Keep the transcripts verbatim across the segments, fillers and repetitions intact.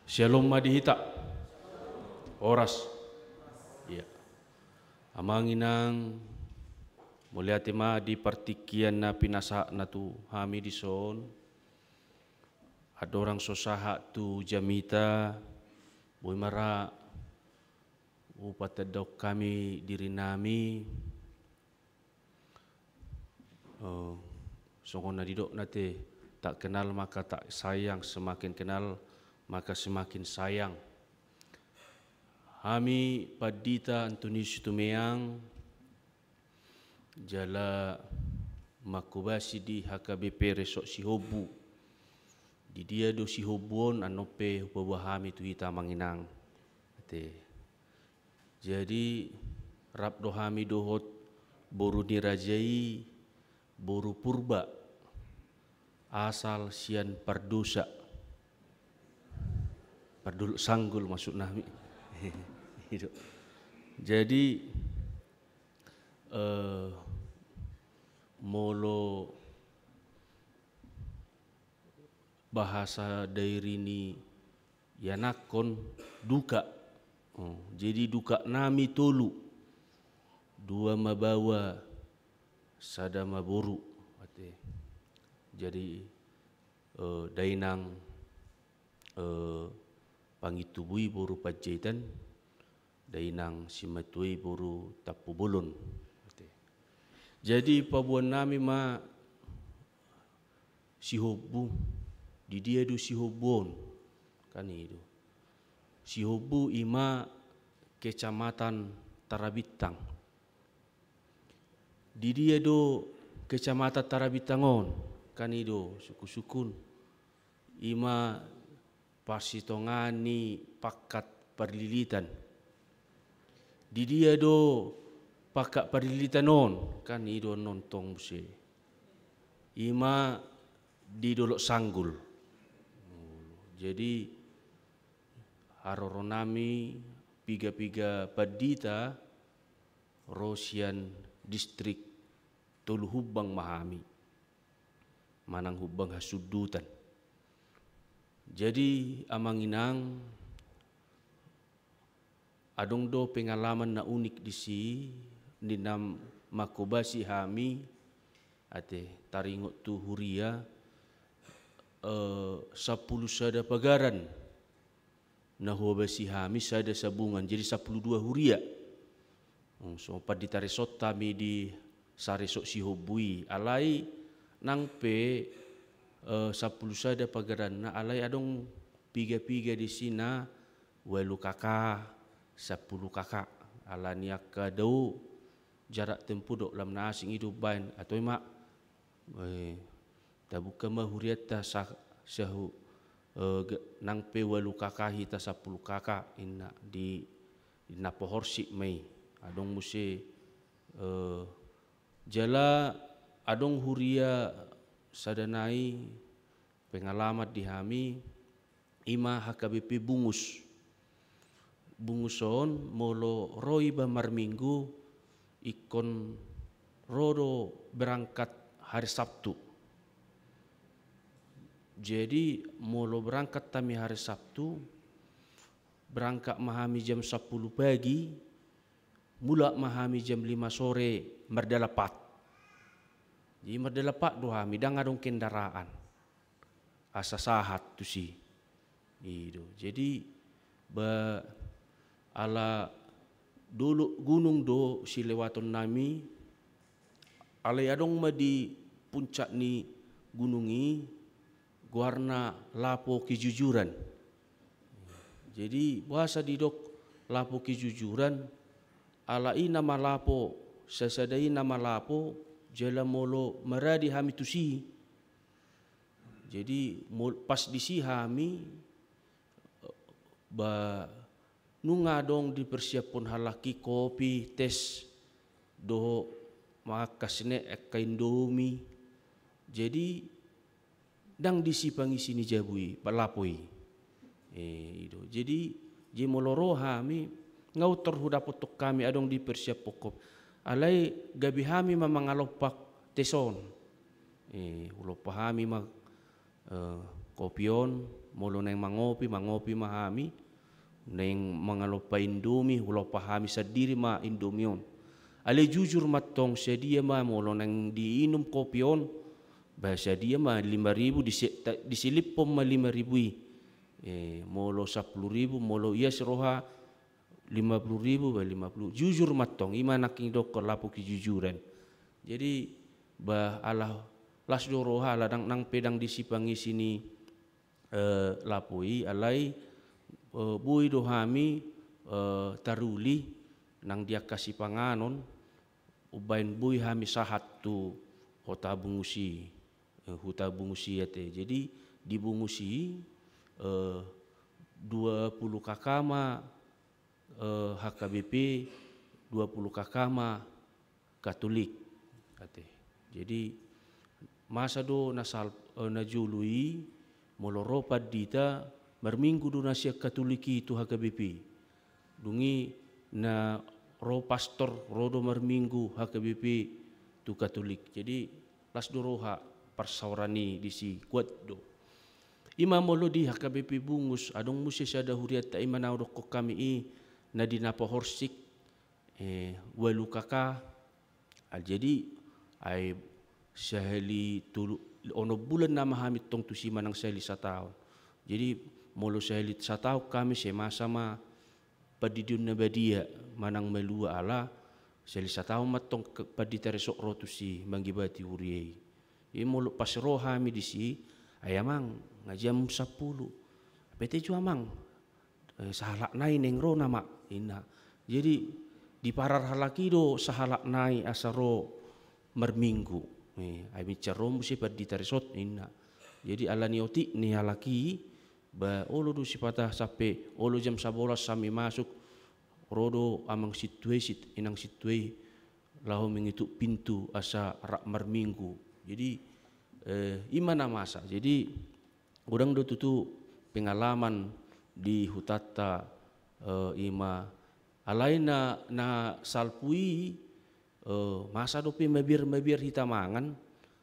Syalom ma di hita. Horas. Iya. Amang inang, mauliate ma di partingkian na pinasahatna tu hami dison. Andorang so sahat tu jamita, boi ma ra hupatandahon hami dirinami. Oh, songon na nidokna te, tak kenal maka tak sayang, semakin kenal maka semakin sayang. Hami pandita Antonius Situmeang, jala mangkobasi di H K B P Resort Sihombu. Di dia do Sihombu on, annon pe hupaboa hami tu hita amang inang. Ate. Jadi, rap do hami dohot boru ni raja i, boru Purba, asal sian Pardosa. Pardolok Sanggul maksudnami. I do. Jadi, eh, molo bahasa Dairi ni ianakhon, duka. Oh, jadi dukanami tolu. Dua ma baoa, sada ma boru. Ate. Jadi, eh, dainang, eh, Pangintubui boru Panjaitan, dainang simatua i boru Tampubolon. Ate. Jadi paboanami ma Sihombu, di dia do Sihombu on? Kan i do. Sihombu i ma Kecamatan Tarabintang. Di dia do Kecamatan Tarabintang on? Kan i do, sungkun-sungkun. I ma parsitongaan ni Pangkat Parlilitan. Di dia do Pangkat Parlilitan on? Kan i do annon tong muse. I ma di Dolok Sanggul. Jadi, haroronami piga-piga pandita ro sian distrik Tolu Humbang ma hami. Manang Humbang Hasundutan. Jadi, amang inang, adong do pengalaman na unik disi, di na mangkobasi hami, ate, taringot tu huria, eh, sampulu sada pagaran na huabasi hami sada sabungan, jadi sampulu dua huria. Hmm, so pandita resort hami di saresort Sihombu i, alai nang pe, eh, sampulu sada pagaranna, alai adong piga-piga disi na ualu K K, sampulu K K. Alani angka dao jarak tempuh dohot lam na asing i do umbahen, atau i ma, eh, tabuka ma hurianta sa-, sahu, eh, ge-, nang pe ualu K K hita sampulu K K, inna di, inna pohorsi ma i. Adong muse, eh, jala adong huria sada nai pengalaman di hami, i ma H K B P Bungus. Bungus on molo ro iba marminggu, ingkon ro do berangkat hari Sabtu. Jadi, molo berangkat hami hari Sabtu, berangkat ma hami jam sampulu pagi, mulak ma hami jam lima sore mardalan pat. Jadi mardalan pat do hami, ndang adong kendaraan. Asa sahat tusi. I do. Jadi, ba, ala dolok gunung do silewaton nami, alai adong ma di puncak ni gunung i, goarna Lapo Kejujuran. Jadi, boasa didok Lapo Kejujuran? Ala i nama lapo, sasada i nama lapo, jala molo maradi hami tusi. Jadi, mol-, pas disi hami, ba, nunga adong dipersiaphon halak i kopi, tes, dohot ma angka snack, angka Indomie. Jadi, ndang disi pangisi ni jabu i, pa lapo i. Eh, i do. Jadi, jadi molo ro hami, nga untor hudapothon hami adong dipersiaphon kopi. Alai gabe hami ma mangalompa tes on. Eh, hulompa hami ma, eh, kopi on, Molo naeng mangopi, mangopi ma hami, naeng mangalompa Indomie, hulompa hami sandiri ma Indomie on. Alai jujur ma tong, sadia ma molo naeng diinum kopi on, ba sadia ma lima ribu, dise-, ta-, disiliphon ma lima ribu i. Eh, molo sampulu ribu, molo ia si roha lima puluh ribu, ba lima puluh. Jujur ma tong, i ma nangkin didokkon lapo kejujuran. Jadi, ba ala las do roha, ala ndang, nang pe ndang disi pangisi ni, eh, lapo i, alai, eh, boi do hami, eh, taruli nang di angka sipanganon, umbaen boi hami sahat tu Huta Bungus i, eh, Huta Bungus i ate. Jadi, di Bungus i, eh, dua puluh K K ma, eh, H K B P, dua puluh K K ma Katolik, ate. Jadi, masa do na sal-, eh, na jolo i, molo ro pandita, marminggu do na sian Katolik i tu H K B P. Dung i na ro pastor, ro do marminggu H K B P tu Katolik. Jadi, las do roha parsaoran i disi, kuat do. I ma molo di H K B P Bungus, adong muse sada hurianta i ma na hudokkon hami i, na di Napohorsik, eh, ualu K K. Ah, jadi, ai sahali tolu, onom bulan nama hami tong tusi manang sahali sataon. Jadi, molo sahali sataon hami, sai masa ma pandidion na badia manang malua, ala sahali sataon ma tong ke-, pandita resort ro tusi mangibati huria i. Jadi molo pas ro hami disi, "Ai amang, nga jam sampulu." "Pe tejo amang, eh, sahalak nai naeng ro nama," ninna. Jadi diparar halak i do sahalak nai asa ro marminggu. Eh, ai minsan ro muse pandita resort, ninna. Jadi alani otik ni halak i, ba olo do sipata sampe olo jam sabolas hami masuk, ro do amang sintua i, sit-, inang sintua i, laho mangituk pintu asa rap marminggu. Jadi, eh, i ma na masa. Jadi, godang do tutu pengalaman di hutanta, eh, i ma. Alai na, na salpu i, eh, masa dope mabiar-mabiar hita mangan,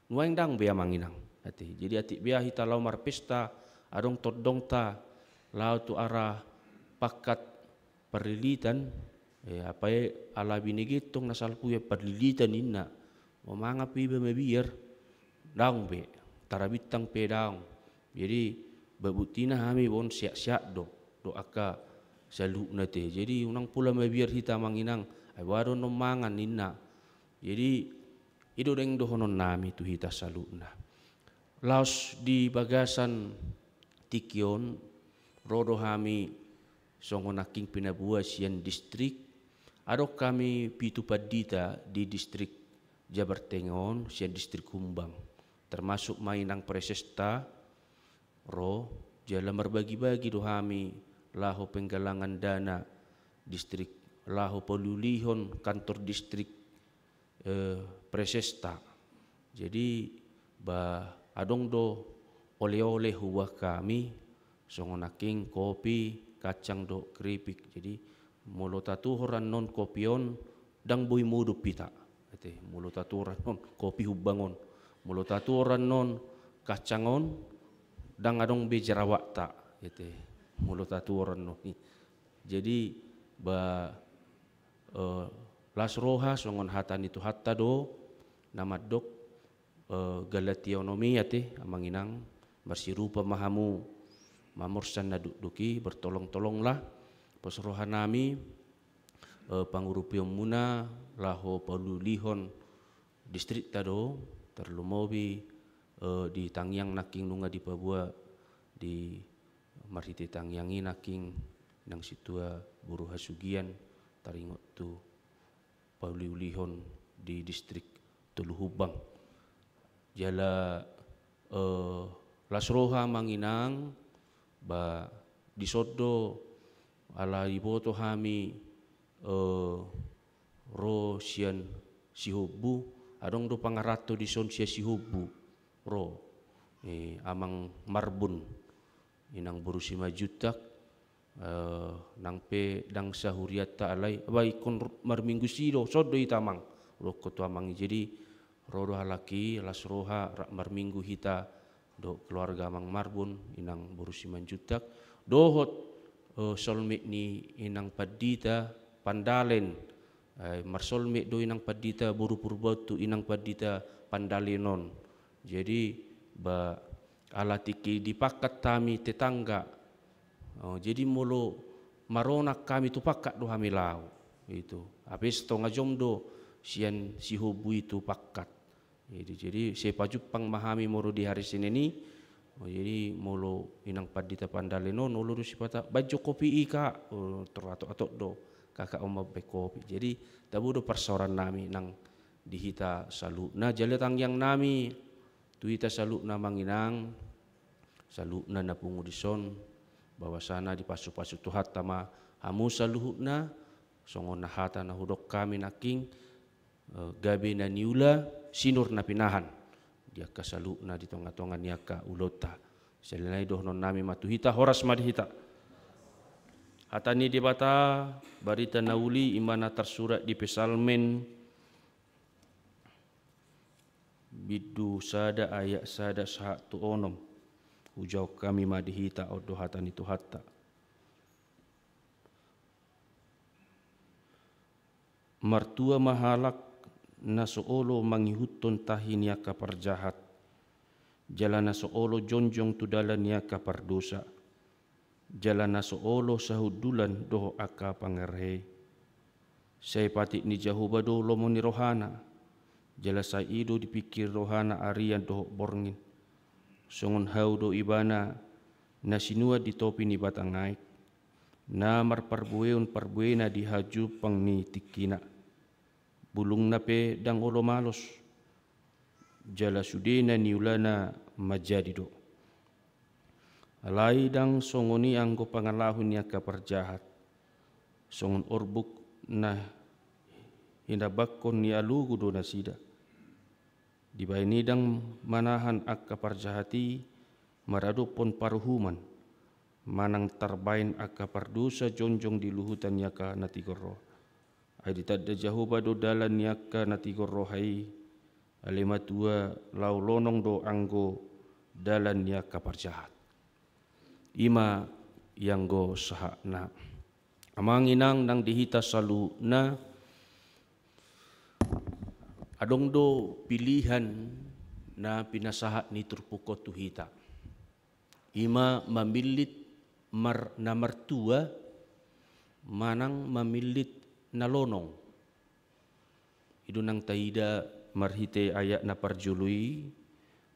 nuaeng ndang be amang inang. Ate. Jadi, atik bea hita laho marpesta, adong tondongta, laho tu arah pangkat Parlilitan, eh, apae ala binege tong na salpu i Parlilitan ninna. Mangan pe iba mabiar, daong be, tarabintang pe daong. Jadi, ba buktina hami on sehat-sehat do, dohot angka saluhutna ate. Jadi, unang pola mabiar hita amang inang, ai boha do annon mangan ninna. Jadi, i do daeng dohonon nami tu hita saluhutna. Laos di bagasan tingki on, ro do hami songon nangkin pinaboa sian distrik, adong hami pitu pandita di distrik Jabar Tengah on, sian distrik Humbang. Termasuk ma inang presesta, ro, jala marbagi-bagi do hami laho penggalangan dana distrik, laho pauli-ulihon kantor distrik, eh, presesta. Jadi, ba, adong do ole-ole huboan hami, songon nangkin kopi, kacang dohot keripik. Jadi, molo tatuhor annon kopi on, ndang boi modom hita. Ate, molo tatuhor annon kopi Humbang on. Molo tatuhor annon kacang on, ndang adong be jerawatta. Ate, molo tatuhor annon i. Jadi, ba, eh, las roha songon hata ni Tuhanta do, na mandok, eh, Galatia onom i ate, amang inang, marsirupa ma hamu, mamorsan na dokdok i, bertolong-tolonglah, pos roha nami, eh, pangurupionmuna, laho pauli-ulihon distrikta do, tarlumobi, eh, di tangiang nangkin nunga dipaboa di marhite tangiang i nangkin inang sintua boru hasugian taringot tu pauli-ulihon di distrik Tolu Humbang. Jala, eh, las roha amang inang, ba dison do ala diboto hami, eh, ro sian Sihombu, adong do pangaranto dison sian Sihombu, ro, eh, amang Marbun, inang boru Simanjuntak, eh, nang pe ndang sahurianta alai, ba ingkon marminggu si do, son do hita amang, hudokkon tu amang i. Jadi, ro do halak i, las roha, rap marminggu hita dohot keluarga Amang Marbun, Inang boru Simanjuntak, dohot, eh, solmit ni Inang Pandita Pandalen, eh, marsolmit do Inang Pandita boru Purbaun tu Inang Pandita Pandalen on. Jadi, ba, ala tingki dipangkat hami tetangga. Oh, jadi molo maronak hami tu pangkat do hami laho. Itu. Hape satonga jom do sian Sihombu i tu pangkat. Jadi, jadi sai pajumpang ma hami molo di hari Senin i. Oh, jadi molo Inang Pandita Pandalen on, olo do sipata, "Baen jo kopi i, Kak." Oh, taratok-atok do. Kakak on mambaen kopi. Jadi, tabo do parsaoran nami nang di hita saluhutna, jala tangiang nami tu hita saluhutna Amang Inang, saluhutna na pungu dison, bahwasana dipasu-pasu Tuhanta ma hamu saluhutna, songon na hata na hudok hami nangkin, eh, gabe na niula, sinur na pinahan di angka saluhutna di tonga-tonga ni angka ulaonta. Selain i dohonon nami ma tu hita, horas ma di hita. Hata ni Debata, barita na uli, i ma na tarsurat di Psalmen bindu sada ayat sada sahat tu onom. Hujahahon hami ma di hita, on do hata ni Tuhanta. Martua ma halak na so olo mangihuthon tahi ni angka parjahat, jala na so olo jongjong tu dalan ni angka pardosa, jala na so olo sahundulan dohot angka pangerhei. Sai patik ni Jahowa do lomo ni rohana, jala sai i do dipingkiri rohana arian dohot borngin. Songon hau do ibana na sinuan di topi ni batang aek, na marparbueon parbuena di hajumpang ni tingkina. Bulungna pe ndang olo malos, jala sude na niulana manjadi do. Alai ndang songon i anggo pangalaho ni angka parjahat, songon orbuk na hinabangkon ni alogo do nasida. Dibahen i ndang manahan angka parjahat i maradophon paruhuman, manang tarbahen angka pardosa jongjong di luhutan ni angka na tigor roha. Ai ditanda Jahowa do dalan ni angka na tigor roha i, alai matua laho lonong do anggo dalan ni angka parjahat. I ma i anggo sahatna. Amang inang nang di hita saluhutna, adong do pilihan na pinasahat ni turpuk on tu hita. I ma mamillit mar-, na martua manang mamillit na lonong. I do nang taida marhite ayat na parjolo i,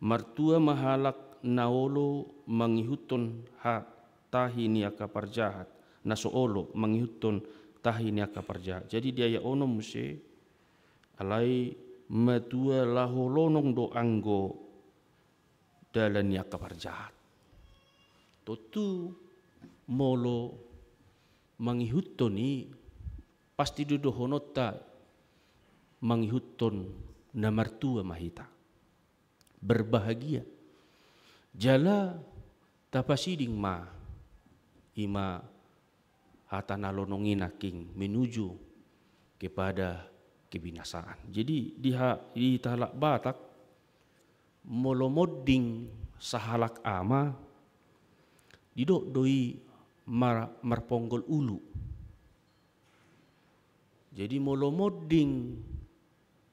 martua ma halak na olo mangihuthon ha-, tahi ni angka parjahat, na so olo mangihuthon tahi ni angka parjahat. Jadi di ayat onom muse, alai matua laho lonong do anggo dalan ni angka parjahat. Tontu molo mangihuthon i, pasti do dohononta mangihuthon na martua ma hita. Berbahagia. Jala tapasiding ma, i ma hata na lonong i nangkin menuju kepada kebinasaan. Jadi di ha-, di hita halak Batak, molo monding sahalak ama, didok do i mar-, marponggol ulu. Jadi molo monding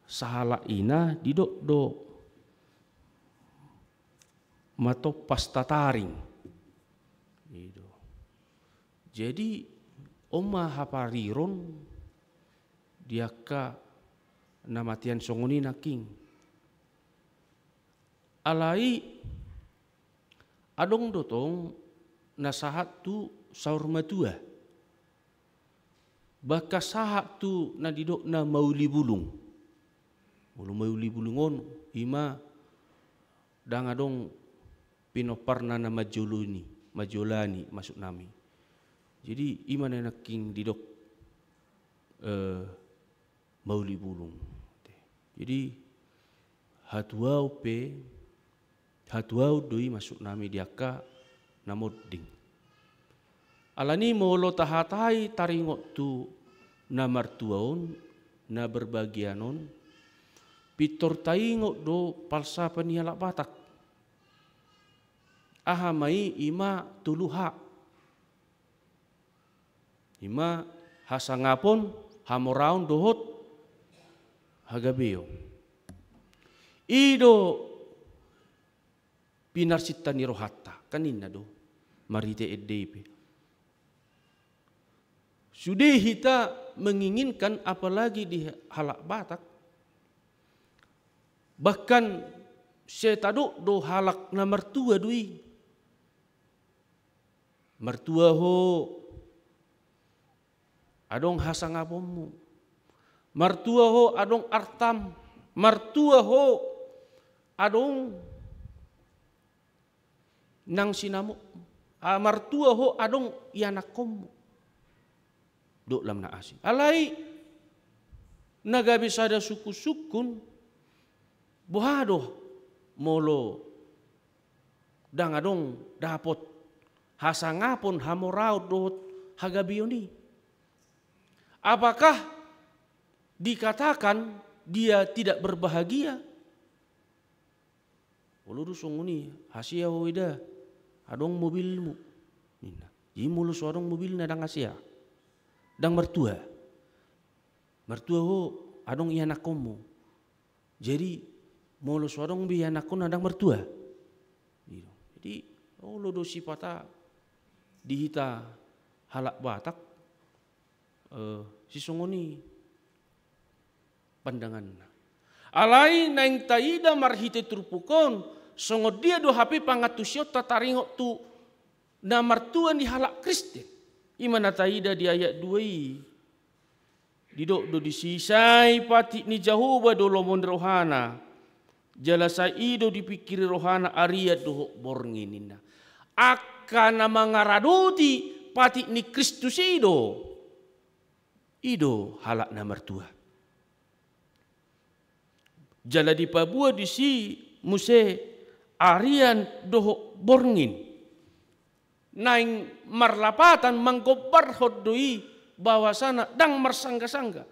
sahalak ina, didok do matompas tataring. I do. Jadi on ma hapariron di angka na matean songon i nangkin. Alai adong do tong na sahat tu saur matua. Bahkan sahat tu na didok na mauli bulung. Molo mauli bulung on, i ma ndang adong pinomparna na manjoloni, manjolani maksud nami. Jadi i ma na nangkin didok, eh, mauli bulung. Jadi hatuaon pe, hatuaon do i maksud nami di angka na monding. Alani molo tahatai taringot tu na martua on, na berbahagia on, pintor taingot do palsapan ni halak Batak. Aha ma i? I ma tolu H. I ma hasangapon, hamoraon dohot hagabeon. I do pinarsinta ni rohanta, kan ninna do marhite ende i pe. Sude hita menginginkan, apalagi di halak Batak. Bahkan sai tadok do halak na martua do i. Martua ho, adong hasangaponmu. Martua ho, adong artam. Martua ho, adong nang sinamot. Ah, martua ho, adong ianakkonmu. Dok lam na asing. Alai na gabe sada sungkun-sungkun, boha do molo ndang adong dapot hasangapon, hamoraon dohot hagabeon i? Apakah dikatakan dia tidak berbahagia? Olo do songon i, hasea ho eda, adong mobilmu, ninna. Jadi molo so adong mobilna, ndang hasea, ndang martua. Martua ho, adong ianakkonmu. Jadi molo so adong be ianakkonna, ndang martua. Gitu. Jadi olo do sipata di hita halak Batak, eh, sisongon i pandanganna. Alai naeng taida marhite turpuk on, songon dia do hape pangantusionta taringot tu na martua ni halak Kristen. I ma na taida di ayat dua i. Didok do disi, sai patik ni Jahowa do lomo ni rohana, jala sai i do dipingkiri rohana arian dohot borngin, ninna. Angka na mangaradoti patik ni Kristus i do, i do halak na martua. Jala dipaboa disi muse arian dohot borngin. Naeng marlapatan manggombarhon do i bahwasana ndang marsangga-sangga.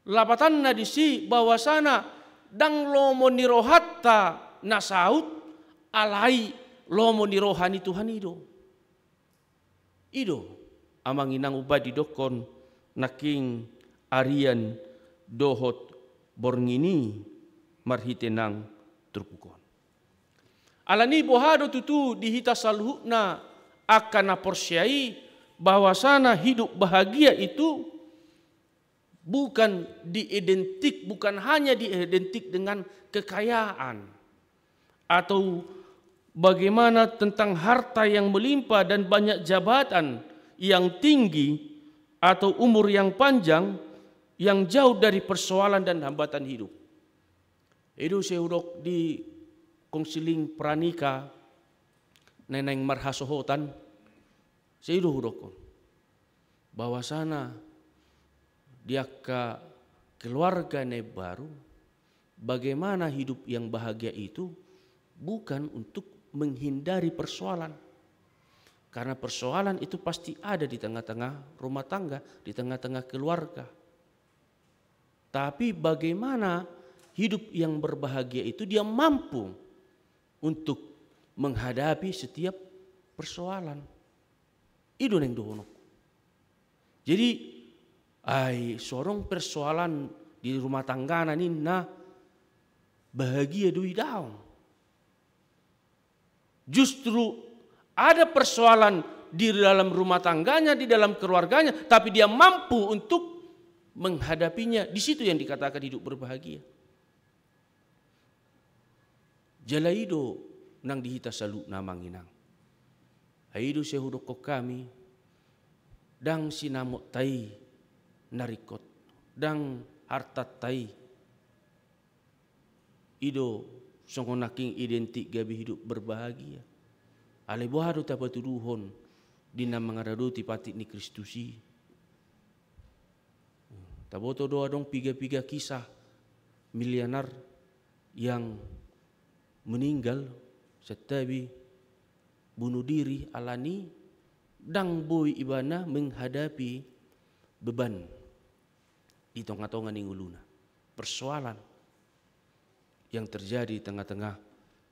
Lapatanna disi bahwasana ndang lomo ni rohanta na saut, alai lomo ni roha ni Tuhan i do. I do, amang inang, umbahen didokkon nangkin arian dohot borngin i marhite nang turpuk on. Alani boha do tutu di hita saluhutna angka na porsea i, bahwasana hidup bahagia itu bukan diidentik, bukan hanya diidentik dengan kekayaan atau bagaimana tentang harta yang melimpah dan banyak jabatan yang tinggi atau umur yang panjang yang jauh dari persoalan dan hambatan hidup. I do sai hudok di konseling pranika na naeng marhasohotan, sai i do hudokkon bahwasana di angka keluarga na imbaru, bagaimana hidup yang bahagia itu bukan untuk menghindari persoalan. Karena persoalan itu pasti ada di tengah-tengah rumah tangga, di tengah-tengah keluarga. Tapi bagaimana hidup yang berbahagia itu dia mampu untuk menghadapi setiap persoalan. I do naeng dohononku. Jadi, ai so adong persoalan di rumah tanggana ninna, bahagia do i, daong. Justru ada persoalan di dalam rumah tangganya, di dalam keluarganya, tapi dia mampu untuk menghadapinya. Di situ yang dikatakan hidup berbahagia. Jala i do nang di hita saluhutna, amang inang. Ai i do sai hudokkon hami, ndang sinamot ta i na ringkot, ndang harta ta i. I do songon nangkin identik gabe hidup berbahagia. Alai boha do tapatuduhon di na mangaradoti patik ni Kristus i? Taboto do adong piga-piga kisah milianar yang meninggal, santabi bunuh diri, alani ndang boi ibana menghadapi beban di tonga-tonga ni ngoluna, persoalan yang terjadi di tengah-tengah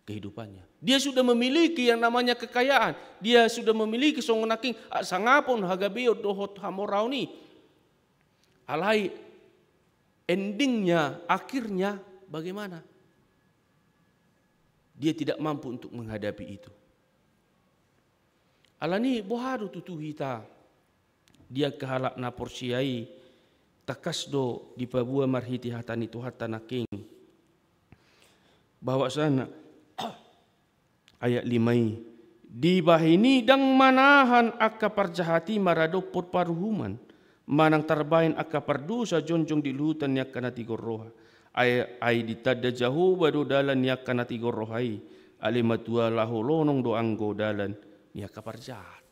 kehidupannya. Dia sudah memiliki yang namanya kekayaan. Dia sudah memiliki songon nangkin, ah, sangapon, hagabeon dohot hamoraon i. Alai endingnya, akhirnya bagaimana? Dia tidak mampu untuk menghadapi itu. Alani boha do tutu hita di angka halak na porsea i? Tangkas do dipaboa marhite hata ni Tuhanta nangkin. Bahwasana ayat lima i, dibahen i ndang manahan angka parjahat i maradophon paruhuman, manang tarbahen angka pardosa jongjong di luhutan ni angka na tigor roha. Ai, ai ditanda Jahowa do dalan ni angka na tigor roha i, alai matua laho lonong do anggo dalan ni angka parjahat.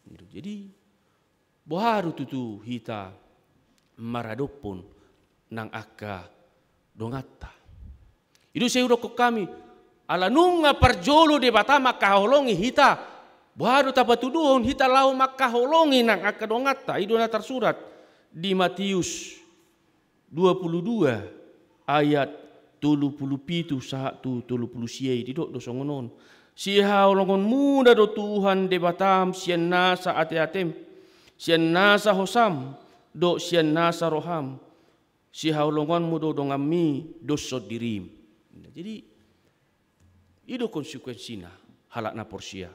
Jadi, boha do tutu hita maradophon nang angka donganta? I do sai hudokkon hami, ala nunga parjolo Debata mangkaholongi hita, boha do tapatuduhon hita laho mangkaholongi nang angka donganta? I do na tarsurat di Matius dua puluh dua ayat tolu puluh pitu sahat tu tolu puluh sia i, didok do songon on: Sihaholongonmuna do Tuhan Debatam sian nasa ateatem, sian nasa hosam, dohot sian nasa roham. Sihaholongonmu do donganmi doshon dirim. Jadi, i do konsekuensina, halak na porsea.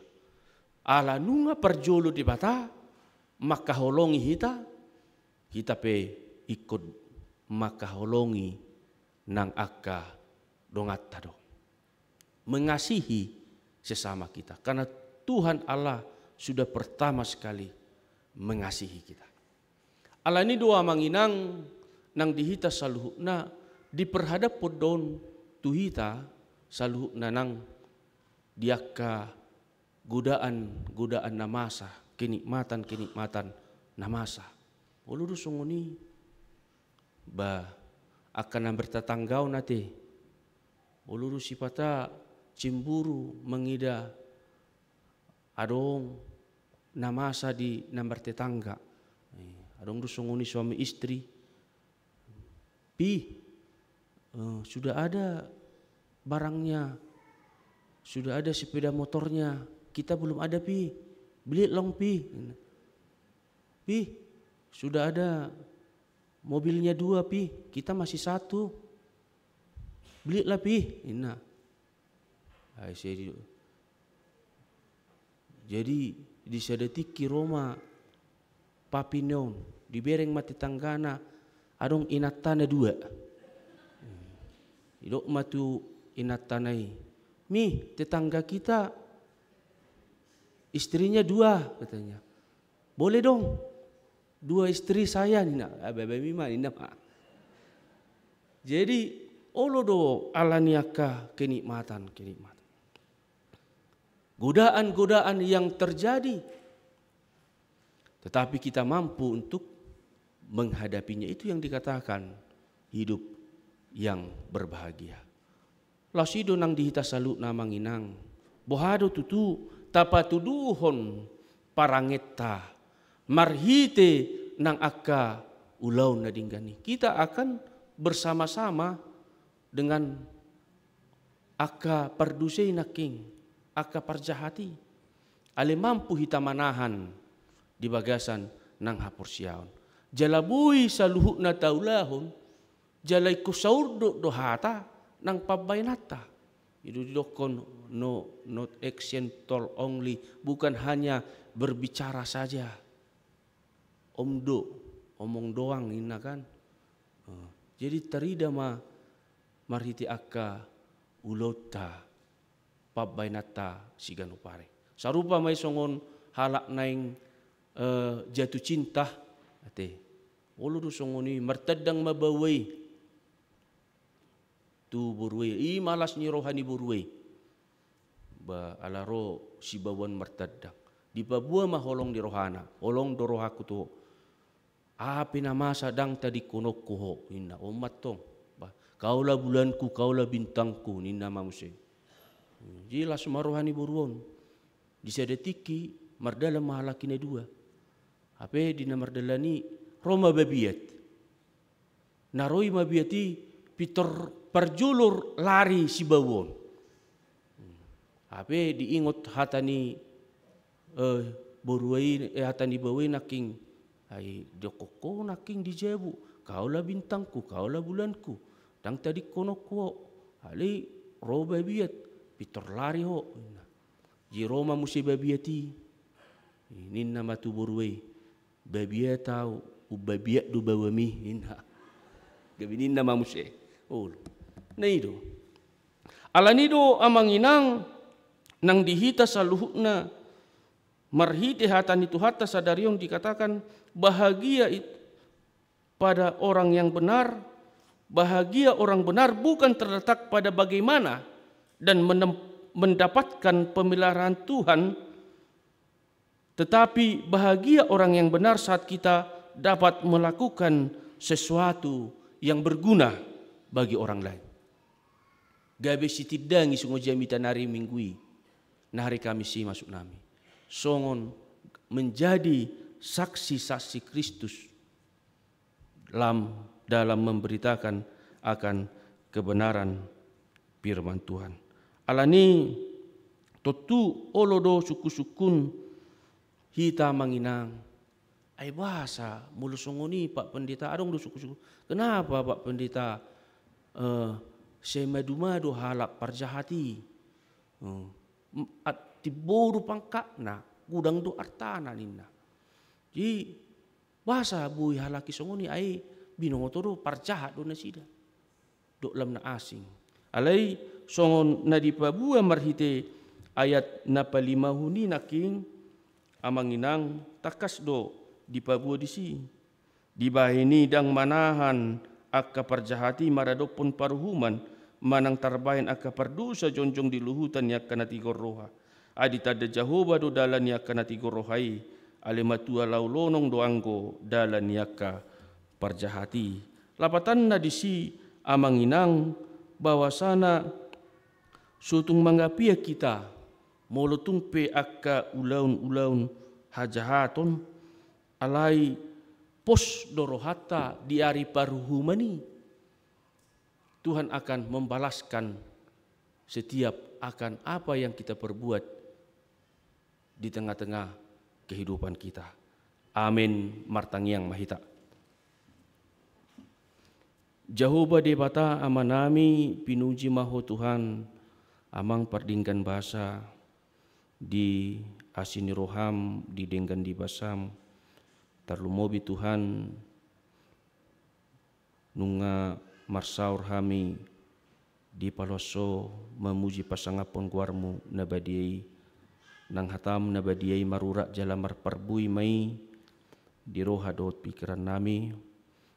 Ala nunga parjolo Debata mangkaholongi hita, hita pe ingkon mangkaholongi nang angka donganta do. Mengasihi sesama kita. Karena Tuhan Allah sudah pertama sekali mengasihi kita. Alani do, amang inang, nang di hita saluhutna diperhadaphon do on tu hita saluhutna nang di angka godaan-godaan na masa, kenikmatan-kenikmatan na masa. Olo do songon i, ba, angka na bertetangga on ate. Olo do sipata cemburu mangida adong na masa di na martetangga. Eh, adong do songon i suami istri. Pi, eh, sudah ada barangnya, sudah ada sepeda motornya, kita belum ada, Pi. Beli long, Pi. Pi, sudah ada mobilnya dua, Pi, kita masih satu. Belilah, Pi, ninna. Ai, sai di-, jadi, di sada tingki ro ma papina on, dibereng ma tetanggana, adong inantana dua. Didok ma tu inantana i, "Mi, tetangga kita istrinya dua," katanya. "Boleh dong, dua istri saya," ninna. "Ah, bae, bae, mi ma," ninna ma. Jadi, olo do alani angka kenikmatan-kenikmatan, godaan-godaan yang terjadi, tetapi kita mampu untuk menghadapinya. Itu yang dikatakan hidup yang berbahagia. Laos i do nang di hita saluhutna, amang inang, boha do tutu tapatuduhon parangenta marhite nang angka ulaon na denggan i? Kita akan bersama-sama dengan angka pardosa i nangkin, angka parjahat i. Alai mampu hita manahan di bagasan nang haporseaon. Jala boi saluhutna taulahon, jala ingkon saurdot do hata nang pambahenanta. I do didokkon, no, not action talk only, bukan hanya berbicara saja. Om do, omong doang, ninna kan. Eh, jadi tarida ma marhite angka ulaonta, pambahenanta siganup ari. Sarupa ma i songon halak naeng, eh, jatuh cinta, ate. Olo do songon i, martandang ma baoa i tu borua i, i ma las ni roha ni borua i. Ba, ala ro sibaoan martandang, dipaboa ma holong ni rohana, "Holong do rohangku tu ho. Aha pe na masa ndang tadingkononku ho," ninna. "On ma antong. Ba, kaolah bulanku, kaolah bintangku," ninna ma muse. Jadi las ma roha ni boru on. Di sada tingki mardalan ma halak i na dua. Hape di na mardalan i ro ma babiat. Na ro i mabiat i pintor parjolo lari sibaoa on. Hape diingot hata ni, eh, boru i, eh, hata ni baoa i nangkin. Ai didok ho nangkin di jabu, kaolah bintangku, kaolah bulanku, ndang tadingkononku ho, alai ro babiat, pintor lari ho, ninna. Jadi ro ma muse babiat i. Ninna ma tu boru i, babiat ahu, umbabiat do baoami, ninna. Gabe ninna ma muse. Olo. Na i do. Alani do amang inang, nang di hita saluhutna, marhite hata ni Tuhanta sadari on dikatakan, bahagia it-, pada orang yang benar, bahagia orang benar bukan terletak pada bagaimana dan menem-, mendapatkan pemeliharaan Tuhan, tetapi bahagia orang yang benar saat kita dapat melakukan sesuatu yang berguna bagi orang lain. Gabe sitindangi songon jamita nari Minggu i, nari Kamis i maksud nami. Songon menjadi saksi-saksi Kristus dalam, dalam memberitakan akan kebenaran firman Tuhan. Alani tontu olo do sungkun-sungkun hita amang inang. Ai boasa molo songon i Pak Pendeta, adong do sungkun-sungkun. Kenapa Pak Pendeta, eh, sai madu-madu halak parjahat i? Hmm. M-, at-, timbo do pangkatna, godang do artana ninna. Jadi, boasa boi halak i songon i, ai binoto do parjahat do nasida. Dok lam na asing. Alai songon na dipaboa marhite ayat na palimahon i nangkin, amang inang, tangkas do dipaboa disi. Dibahen i ndang manahan angka parjahat i maradophon paruhuman, manang tarbahen angka pardosa jongjong di luhutan ni angka na tigor roha. Ai ditanda Jahowa do dalan ni angka na tigor roha i, alai matua laho lonong do anggo dalan ni angka parjahat i. Lapatanna disi amang inang, bahwasana so tung mangapian hita, molo tung pe angka ulaon-ulaon hajahaton, alai pos do rohanta di ari paruhuman i. Tuhan akan membalaskan setiap akan apa yang kita perbuat di tengah-tengah kehidupan kita. Amin. Martangiang ma hita. Jahowa Debata Amanami, pinuji ma Ho Tuhan, Amang pardenggan basa, di asi ni roham, di denggan ni basam, tarlumobi Tuhan, nunga marsaor hami dipaloas Ho mamuji pasangaphon goarmu na badia i, nang hatam na badia i marurat jala marparbue ma i di roha dohot pingkirannami,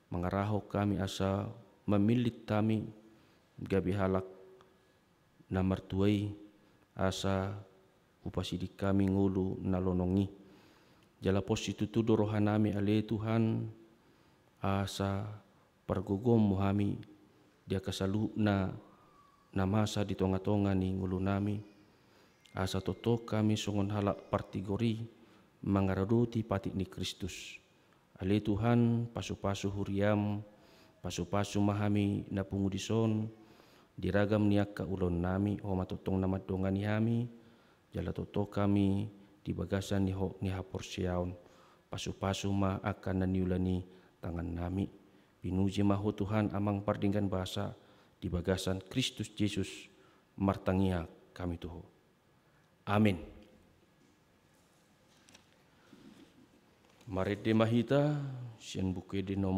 mangarahon hami asa mamillit hami gabe halak na martua i, asa hupasiding hami ngolu na lonong i. Jala pos situtu do rohanami ale Tuhan, asa pargogoonmu hami di angka saluhutna na masa di tonga-tonga ni ngolunami, asa tongtong hami songon halak partigor i mangaradoti patik ni Kristus. Ale Tuhan, pasu-pasu huriam, pasu-pasu ma hami na pungu dison, di ragam ni angka ulaonnami, Ho ma tongtong na mandongani hami, jala tongtong hami di bagasan ni hok ni haporseaon, pasu-pasu ma angka na niula ni tangannami. Pinuji ma Ho Tuhan Amang pardenggan basa, di bagasan Kristus Jesus martangiang hami tu Ho. Amin. Marende ma hita sian Buku Ende nomor